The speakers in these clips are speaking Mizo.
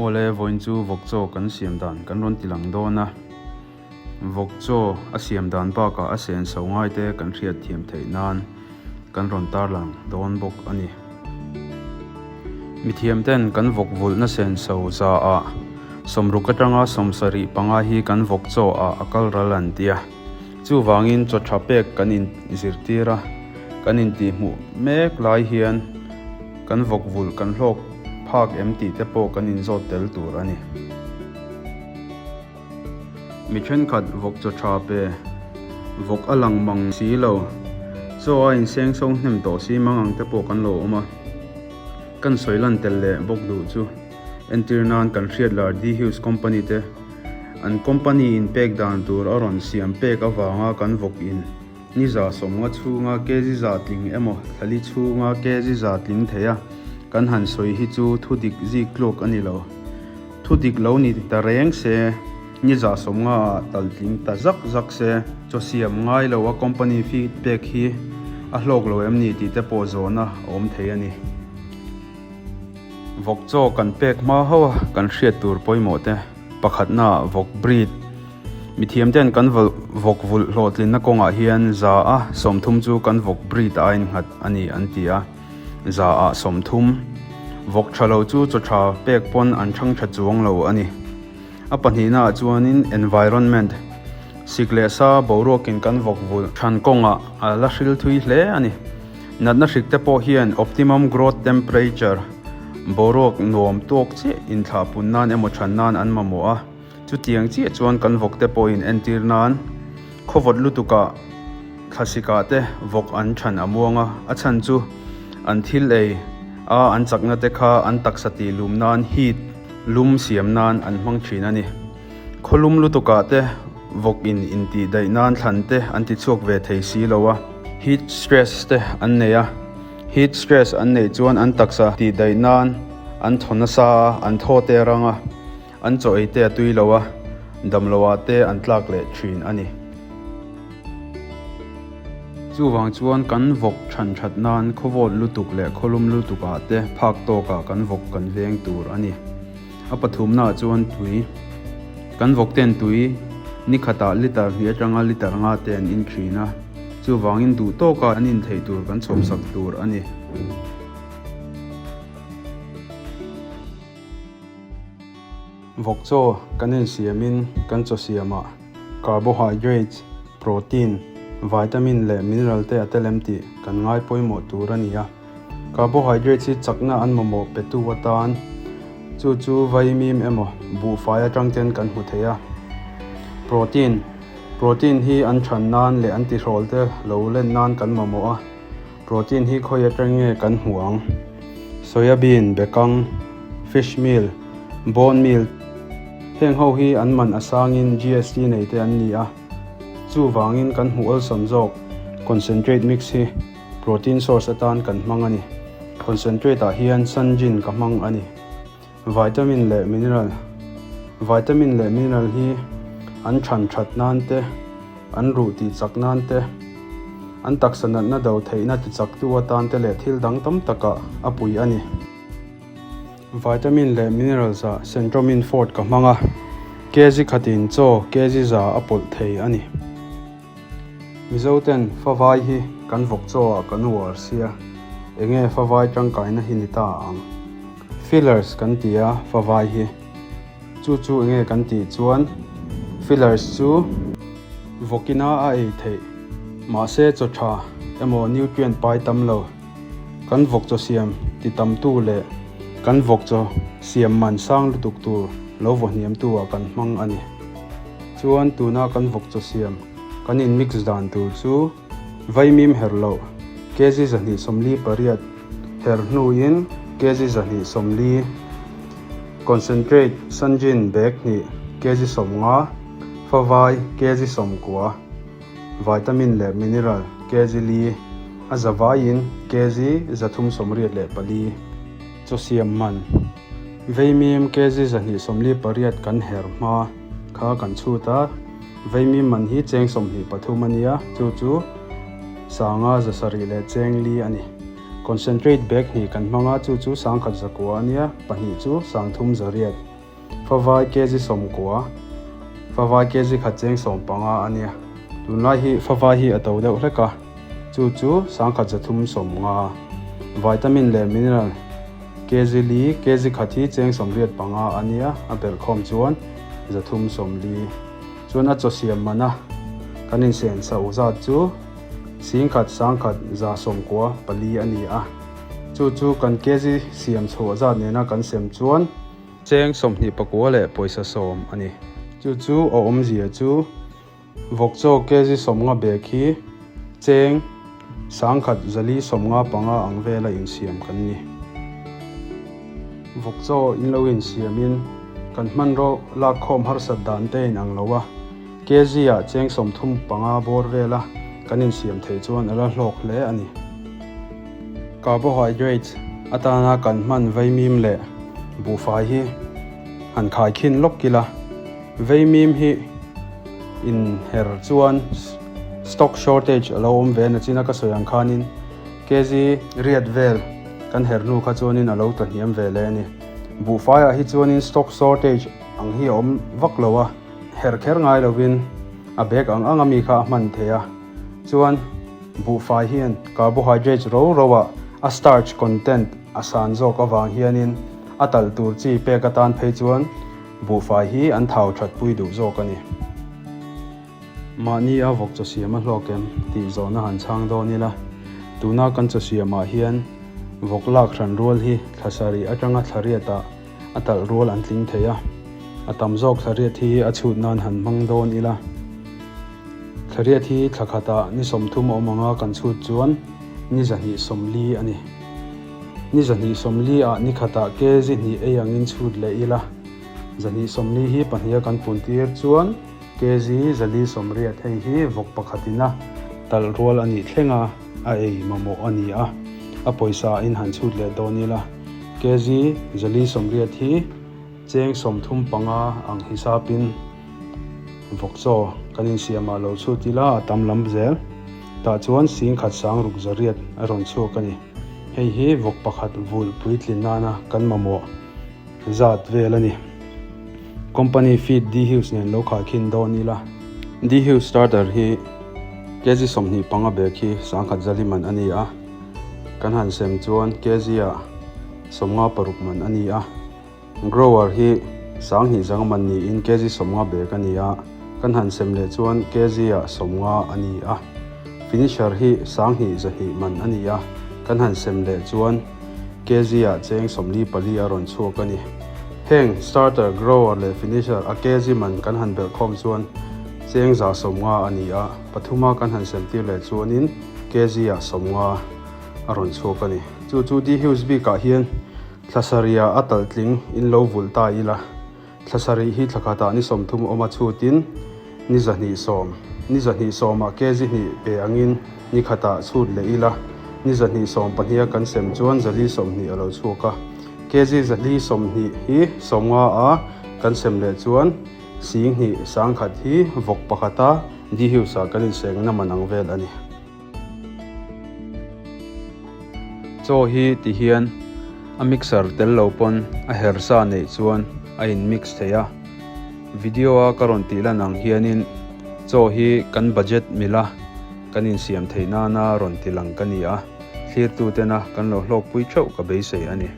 Awle vawiin chu vawk chaw kan siam dan kan rawn ti lang dawn a, vawk chaw a siam dan bakah a senso ngai te kan hriat thiam theih nan kan rawn tarlang dawn bawk a ni. Mithiam ten kan vawk vulhna senso za ah sawmruk atanga 75 hi kan vawk chaw ah a kal ral an tia. Chuvangin chaw tha pek kan inzirtir a, kan intihhmuh mek lai hian kan vawk vulh kan hlawk phak em tih te pawh kan inzawt tel tur a ni. Mi thenkhat vawk chaw tha pe vawk a lang mang si lo, chaw a inseng so hnem tawh si mang ang te pawh kan lo awm a, kan sawi lan tel leh bawk duh chu. Entir nan kan hriat lar D Hughes Company te an company in pek dan tur a rawn siam pek avanga kan vawk in ni 150 chhunga kg za tling emaw thlali chhunga kg za tling thei a kan han sawi hi chu thu dik zik tluak a ni lo. Thu dik lo ni ta reng se ni 150 ah tal tling ta zak zak se chaw siam ngai lo a company feed pek hi a hlawk lo em ni tih te pawh zawhna a awm thei a ni. Vawk chaw kan pek hma ho a kan hriat tur pawimawh te pakhatna ah vawk breed mithiam ten kan vawk vulh hlawhtlinna kawngah hian 30% chu kan vawk breed a innghat a ni an ti a, 30% vawk tha lo chu chaw tha pek pawn an thang tha chuang lo a ni. A pahnihna ah chuanin environment sik leh sa boruakin kan vawk vulh than kawngah a la hril thui hle a ni. Natna hrik te pawh hian optimum growth temperature, boruak nuam tawk chiah inthlah pun nan emaw than nan an mamawh a, chutiang chiah chuan kan vawk te pawhin entir nan khawvawt lutukah thlasikah te vawk an than a muang a, a chhan chu an thil ei a an chakna te kha an taksa tih lum nan heat lum siam nan an hmang thin a ni. Khawlum lutukah te vawk in intih daih nan thlan te an ti chhuak ve thei si lo a, heat stress te an nei a, heat stress an neih chuan an taksa tih daih nan an thaw nasa a, an thaw te a rang a, an chaw ei te a tui lo a, damloah te an tlak leh thin a ni. Chuvang chuan kan vawk than that nan khawvawt lutuk leh khawlum lutukah te phak tawkah kan vawk kan veng tur a ni. A pathumnaah chuan tui, kan vawk ten tui ni khatah litre hnih atanga litre nga te an in thin a, chuvangin duh tawka an in theih tur kan chhawpsak tur a ni. Vawk chaw kan insiamin kan chaw siamah carbohydrates, protein, vitamin leh mineral te a tel em tih kan ngai pawimawh tur a ni a. Carbohydrates hi chakna an mamawh petu atan chu chu vaimim emaw buhfai atang ten kan hmu thei a. Protein, Protein hi an than nan leh an tihrawl te lo len nan kan mamawh a. Protein hi khawi atang nge kan hmu ang? Soyabean, bekang, fish meal, bone meal heng ho hi an man a sangin GST nei te an ni a. Chuvangin kan hmuh awlsam zawk concentrate mix hi. Protein source atan kan hmang a ni. Concentrate ah hian Sanjin ka hmang a ni. Vitamin leh mineral Vitamin leh mineral hi an than that nan te, an ruh tih chak nan te, an taksa natna do theihna ti chaktu atan te leh thil dang tam takah a pui a ni. Vitamin leh minerals ah Centromin Fort ka hmang a, kg khatin chaw kg za a pawlh thei a ni. Mizo ten favai hi kan vawk chaw ah kan uar sia, enge favai tangkaina hi ni ta ang? Fillers kan ti a favai hi, chu chu enge kan tih chuan fillers chu vawkina a ei theih mahse chaw tha emaw nutrient pai tam lo kan vawk chaw siam ti tam tu leh kan vawk chaw siam man sang lutuk tur lo vaw hniam tu ah kan hmang a ni. Chuan tuna kan vawk chaw siam kan in mix dan tur chu vaimim her loh kg 248 her hnuin kg 240 concentrate sanjin bag hnih kg 50 favai kg 90 vitamin leh mineral kg li a zavaiin kg 384. Chaw siam man vaimim kg 248 kan her hma kha kan chhut a, vaimim man hi cheng 23 a nia, chu chu sanga 700 leh cheng li a ni. Concentrate bag hnih kan hmang a, chu chu 1009 a nia, pahnih chu 3800. Favai kg 90, Favai kg khat cheng 15 a nia. Tunlai hi Favai hi a to deuh hlek a, chu chu 1350. Vitamin leh mineral kg li, kg khat hi cheng 85 a nia, a belhkhawm chuan 340. Chuan a chaw siam man a kan insen chhoh zat chu 10,000 194 a ni a. Chu chu kan kg siam chhuah zat nena kan sem chuan cheng 24 leh pawisa 10 a ni. Chu chu a awmzia chu vawk chaw kg 50 bag hi cheng 1,175 ang vela insiam kan ni. Vawk chaw in lo insiamin kan hmanraw lakkhawm harsat dan te in ang lo a, kg ah cheng 35 bawr vela kan insiam thei chuan a la hlawk hle a ni. Carbohydrates atana kan hman vaimim leh buhfai hi han khaikhin lawk ila, vaimim hi inher chuan stock shortage a lo awm ve na china ka sawi ang khanin kg riat vel kan her hnu kha chuanin a lo tla hniam ve leh a ni. Buhfaiah hi chuanin stock shortage ang hi a awm vak lo a, her kher ngai lovin a bag ang ang a mi kha a hman thei a, chuan buhfai hian carbohydrates ro ro ah a starch content a san zawk avang hianin a talh tur chi pek atan phei chuan buhfai hi an thau that pui duh zawk a ni. Mahni a vawk chaw siam a hlawk em tih zawhna han chhang dawn ila, tuna kan chaw siamah hian vawk lak hran rual hi thla sarih atanga thla riatah a talh rual an tling thei a, a tam zawk thla riat hi a chhut nan han hmang dawn ila. Thla riat hi thla khatah ni 30 awm anga kan chhut chuan ni 240 a ni. Ni 240 ah ni khatah kg hnih ei angin chhut leh ila, 240 hi pahniha kan pun tir chuan kg 480 hei hi vawk pakhatina talh rual a nih thleng a, a ei mamawh a ni a, a pawisa in han chhut leh dawn ila, kg 480 hi cheng 35 ang hisapin vawk chaw kan insiamah lo chhut ila a tam lam zel. Tah chuan 16,600 a rawn chhuak a ni. Hei hi vawk pakhat vulh puitlin nana kan mamawh zat vel a ni. Company feed D-Hughes nen lo khaikhin dawn ila. D-Hughes starter hi kg 25 bag hi 100 man a ni a, kan han sem chuan kg ah 56 man a ni a. Grower hi 2,100 man niin kg 50 bag a ni a, kan han sem leh chuan kg ah 50 a ni a. Finisher hi 2,200 man a ni a, kan han sem leh chuan kg ah cheng 44 a rawn chhuak a ni. Heng starter, grower leh finisher a kg man kan han belhkhawm chuan cheng 150 a ni a, pathuma kan han sem tir leh chuanin kg ah 50 a rawn chhuak a ni. Chu chu D-Hughes bikah hian thla sarihah a talh tling in lo vulh ta ila, thla sarih hi thla khatah ni 30 awm a chhutin ni 210, ni 210 ah kg hnih pe angin ni khatah chhut leh ila, ni 212 a kan sem chuan 420 a lo chhuak a, kg 420 hi 50 a kan sem leh chuan 2100 hi vawk pakhata D-Hughes ah kan insengna man ang vel a ni. Chaw hi ti hian a mixer tel lo pawn a her sa neih chuan a in mix thei a, video a ka rawn tih lan ang hianin chaw hi kan budget mila kan insiam theih nana rawn ti lang ka ni a, thlirtu tena kan lo hlawkpui theuh ka beisei a ni.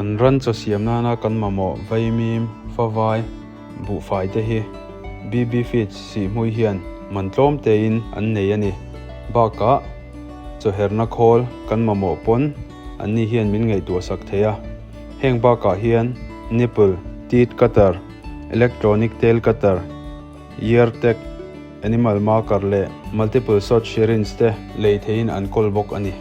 Kan ran chaw siam nana kan mamawh vaimim, favai, buhfai te hi BB Feeds sihhmui hian man tlawm tein an nei a ni. Bakah chawherna khawl kan mamawh pawn anni hian min ngaihtuah sak thei a. Heng bakah hian nipple, teeth cutter, electronic tail cutter, ear tag, animal marker leh multiple shot syringe te lei theiin an kawl bawk a ni.